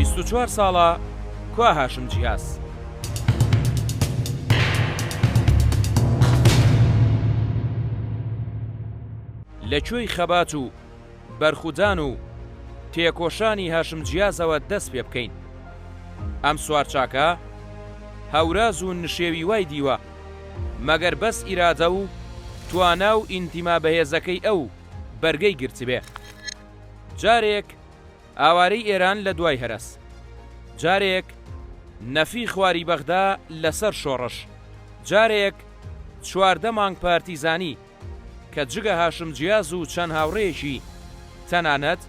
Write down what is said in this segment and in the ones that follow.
24 ساڵە کوا هاشم جیاز؟ لە کوێی خەبات و بەرخودان و تێکۆشانی هاشم جیازەوە دەست پێ بکەین؟ ئەم سوارچاکە هەوراز و نشێوی وای دیوە، مەگەر بەس ئیرادە و توانا و ئینتیما بەهێزەکەی ئەو بەرگەی گرتبێ. جارێک ئاوارەی ئێران لە دوای هەرەس. جارێک نەفی خواری بەغدا لەسەر شۆڕش. جارێک 14 مانگ پارتیزانی کە جگە هاشم جیاز و چەند هاوڕێیەکی، تەنانەت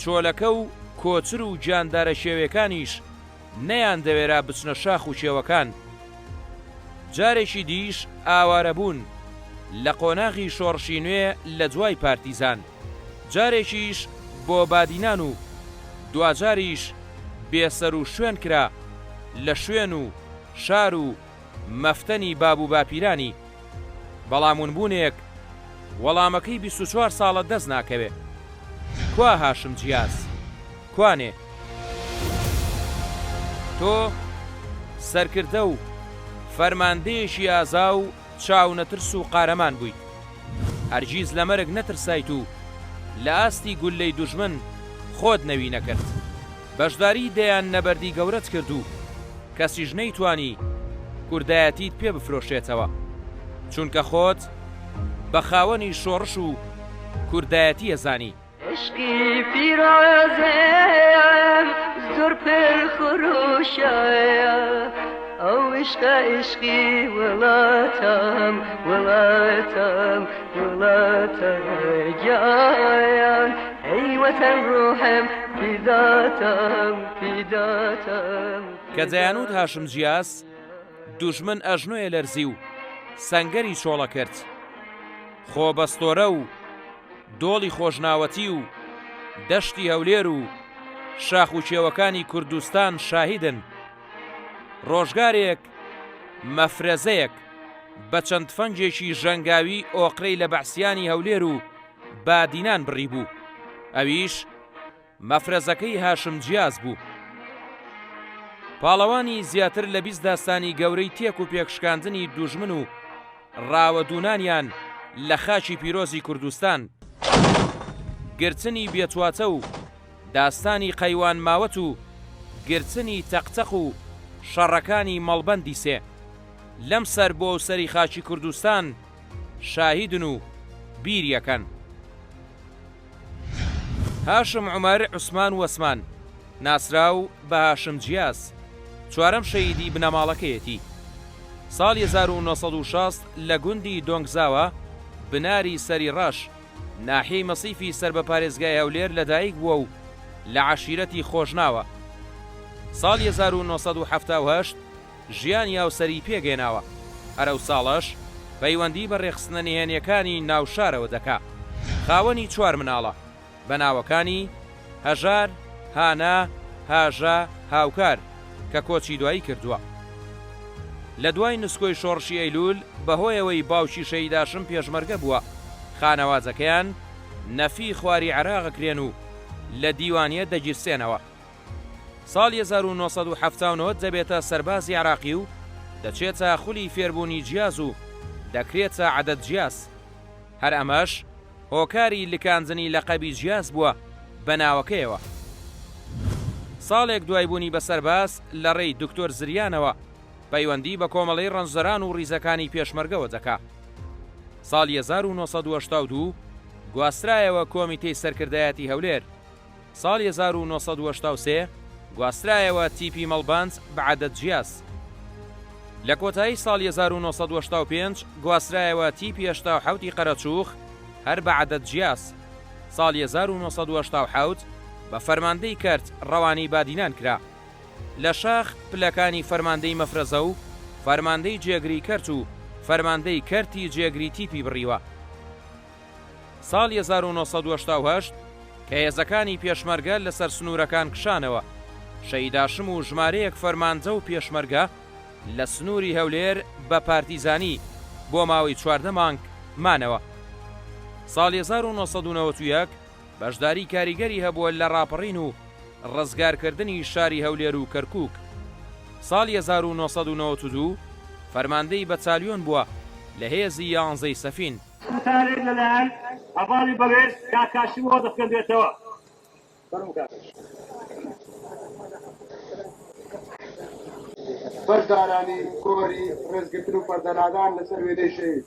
چۆلەکە و کۆچر و گیاندارە کێوێکانیش نەیاندەوێرا بچنە شاخ و کێوەکان. جارێکی دیش ئاوارەبوون لە قۆناغی شۆڕشی نوێ لە دوای پارتیزان، جارێکیش بۆ بادینان و دواجاریش بێسەروشوێن کرا لە شوێن و شار و مەفتەنی باب و باپیرانی. بەڵام ونبوونێک وەڵامەکەی 24 ساڵە دەست ناکەوێ. کوا هاشم جیاز؟ کوانێ؟ تۆ سەرکردە و فەرماندەیەکی ئازا و چاونەترس و قارەمان بوویت. هەرگیز لە مەرگ نەترسایت و لە ئاستی گوللەی دوژمن خۆت نەوی نەکرد. بەشداری دەیان نەبەردی گەورەت کرد و کەسیش نەیتوانی کوردایەتیت پێ بفرۆشێتەوە. چونکە خۆت بە خاوەنی شۆڕش و کوردایەتی ئەزانی. عشقی پیرۆزم زۆر پر خروشایە ئەو عشقە عشقی وڵاتم وڵاتم وڵاتە گیان ئەی وەتەن ڕوحم فیداتم فیداتم. کە دەیانوت هاشم جیاز دوژمن ئەژنۆێ لەرزی و سەنگەری چۆڵە کرد خۆ بەستۆرە و دۆڵی خۆشناوەتی و دەشتی هەولێر و شاخ و کێوەکانی کوردستان شاهیدن. ڕۆژگارێک مەفرەزەیەک بە چەند تفەنگێکی ژەنگاوی ئۆقرەی لە بەعسیانی هەولێر و بادینان بڕیبوو، ئەویش مەفرەزەکەی هاشم جیاز بوو. پاڵەوانی زیاتر لە 20 داستانی گەورەی تێک و پێکشکاندنی دوژمن و ڕاوەدوونانیان لە خاکی پیرۆزی کوردستان، گرتنی بێتواتە و داستانی قەیوان ماوەت و گرتنی تەقتەق و شەڕەکانی مەڵبەندی سێ لەم سەر بۆ ئەوسەری خاکی کوردستان شاهیدن و بیریەکەن. هاشم عومەر عوسمان وەسمان، ناسراو بە هاشم جیاز، چوارەم شەهیدی بنەماڵەکەیەتی. ساڵی 1960 لە گوندی دۆنگزاوە، بناری سەری ڕەش، ناحیەی مەسیفی سەر بە پارێزگای هەولێر لەدایک بووە و لە عەشیرەتی خۆشناوە. ساڵی 1978 ژیانی هاوسەریی پێکهێناوە، هەر ئەو ساڵەش پەیوەندی بە رێکخستنە نهێنییەکانی ناو شارەوە دەکا. خاوەنی چوار مناڵە، بە ناوەکانی، هەژار، هانا، هاژە، هاوکار، کە کۆچی دوایی کردووە. لە دوای نسکۆی شۆڕشی ئەیلوول، بەهۆیەوەی باوکی شەهید هاشم پێشمەرگە بووە، خانەوادەکەیان نەفی خواری عێراق ئەکرێن و لە دیوانیە دەگیرسێنەوە. ساڵی 1979 دەبێتە سەربازی عێراقی و دەچێتە خولی فێربوونی جیاز و دەکرێتە عەدەد جیاز. هەر ئەمەش هۆکاری لکاندنی لەقەبی جیاز بووە بە ناوەکەیەوە. ساڵێک دوای بوونی بە سەرباز لە ڕێی دکتۆر زریانەوە پەیوەندی بە کۆمەڵەی ڕەنجدەران و ڕیزەکانی پێشمەرگەوە دەکا. ساڵی 1982 گواسترایەوە کۆمیتەی سەرکردایەتی هەولێر. ساڵی 1983 گواسترایەوە تیپی مەڵبەند بە عەدەد جیاز. لە کۆتایی ساڵی 1985 گواسترایەوە تیپی 87 ی قەرەچووخ هەر بە عەدەد جیاز. ساڵی 1987 بە فەرماندەی کەرت ڕەوانەی بادینان کرا. لە شاخ پلەکانی فەرماندەی مەفرەزە و فەرماندەی جێگری کەرت و فەرماندەی کەرتی جێگری تیپی بڕیوە. ساڵی 1988 کە هێزەکانی پێشمەرگە لەسەر سنوورەکان کشانەوە، شەهید هاشم و ژمارەیەک فەرماندە و پێشمەرگە لە سنووری هەولێر بە پارتیزانی بۆ ماوەی 14 مانگ مانەوە. ساڵی 1991 بەشداری کاریگەری هەبووە لە ڕاپەڕین و. ڕزگارکردنی شاری هەولێر و کەرکووک. ساڵی 1992 فەرماندەی بەتالیۆن بووە لە هێزی یانزەی سەفین. وتارێک لەلایەن هەڤاڵی بەڕێز کاک کاشیمەوە دەخوێنرێتەوە. فەرموو کاکە. بەشدارانی کۆری ڕێزگرتن و پەردەلادان لەسەر وێنەی شەهید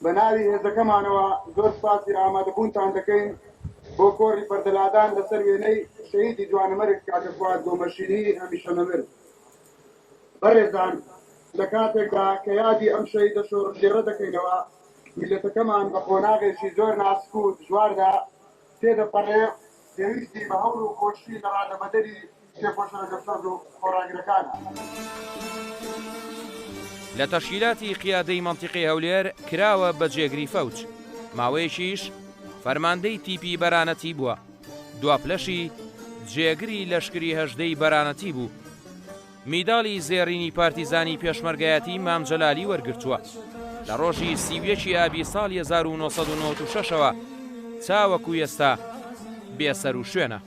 بە ناوی هێزەکەمانەوە زۆر سپاسی ئامادەبوونتان دەکەین بۆ کۆڕی پەردەلادان لەسەر وێنەی شەهیدی جوانەمەرگ کاکە فواد گۆمەشینی هەمیشە نەمر. بەڕێزان لە کاتێکدا کە یادی ئەم شەهیدە شۆڕشگێڕە دەکەینەوە، میللەتەکەمان بە قۆناغێکی زۆر ناسک و دژواردا تێدەپەڕێ، پێویستی بە هەوڵ و کۆششی لە ڕادەبەدەری تێکۆشەرە دڵسۆز و خۆڕاگرەکانە. لە تەشکیلاتی قیادەی مەنتیقەی هەولێر کراوە بە جێگری فەوج، ماوەیەکیش فەرماندەی تیپی بەرانەتی بووە، دواپلەشی جێگری لەشکری هەژدەی بەرانەتی بوو. میداڵی زێڕینی پارتیزانی پێشمەرگایەتی مام جەلالی وەرگرتووە. لە ڕۆژی 31 ی ئابی ساڵی 1996 ەوە تاوەکو ئێستا بێسەروشوێنە.